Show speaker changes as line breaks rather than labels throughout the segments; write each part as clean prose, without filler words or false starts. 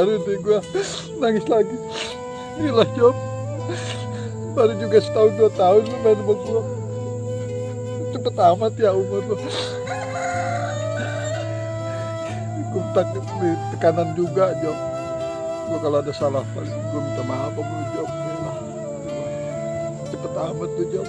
baru deh gue nangis lagi. Inilah Job, baru juga setahun 2 tahun lu main sama gue. Cepet amat ya umur lu. Gue tekanan juga Job. Gue kalau ada salah paling gue minta maaf sama lu Job. Cepet amat tuh Job.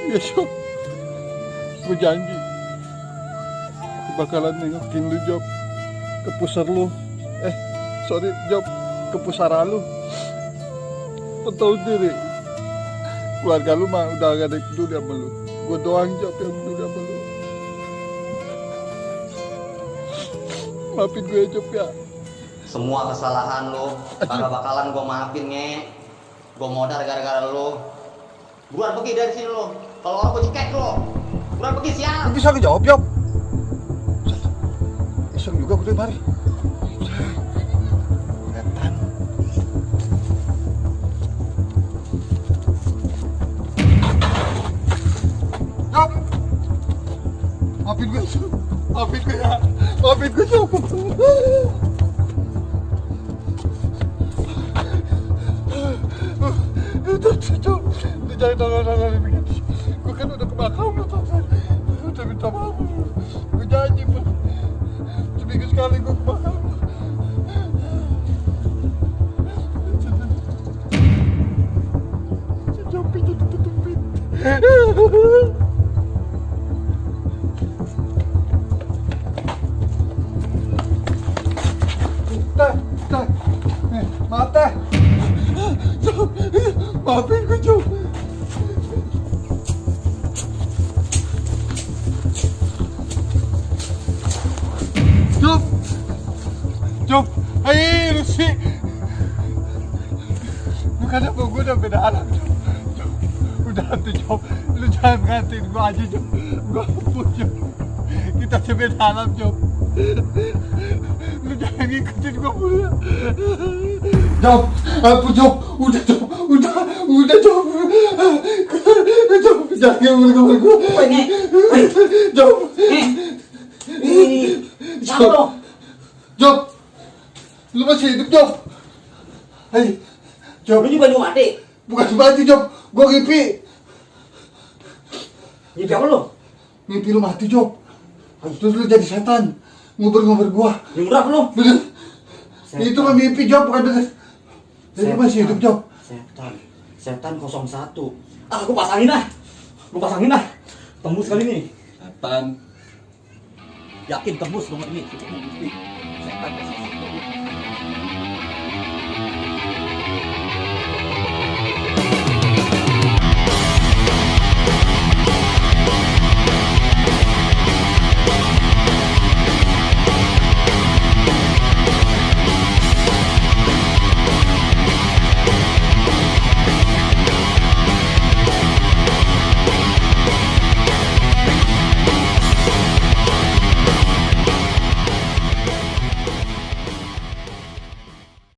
Ya Job, gue janji aku bakalan nengokin lu Job ke pusar lu. Sorry Job, ke pusara lu. Lu tau sendiri, keluarga lu mah udah gak ada yang peduli sama lu. Gue doang Job yang peduli sama lu. Maafin gue ya Job ya.
Semua kesalahan lu kagak bakalan gue maafin nge. Gue modar gara-gara lu. Buruan pergi dari sini lu. Kalau orang gue cekek lu. Buruan pergi siap.
Bisa ngejawab Job. Iseng juga gue mari. Setan. Job. Maafin gue Job. Maafin gue ya. Maafin gue Job. Job, jangan tangan-tangan begini. Gue kan udah kebakar lu Tarzan. Udah minta maaf. Gue janji seminggu sekali gue kebakar. Job pintu tutupin. Maaf teh. Job, maafin gue Job. Job, hei lu sih. Bukan apa gue udah beda alam Job. Udah tuh Job, lu jangan gantiin gue aja Job. Gue ampun Job. Kita udah beda alam Job. Lu jangan ngikutin gue mulu ya. Job, ampun Job. Udah Job, udah Job. Job, jangan ngomong gue. Job.
Job.
Job, lu masih hidup Job. Hei, Job.
Lu juga mau mati.
Bukan mati Job, gua ngimpi.
Ngimpi apa lu?
Mimpi lu mati Job. Terus lu jadi setan. Ngubur-ngubur gua.
Yang berapa lu?
Bener. Itu mah mimpi Job, bukan bener. Jadi masih hidup Job.
Setan 01. Ah, gua pasangin ah. Tembus kali ini.
Setan.
Yakin tembus nomor ini. Setan 01.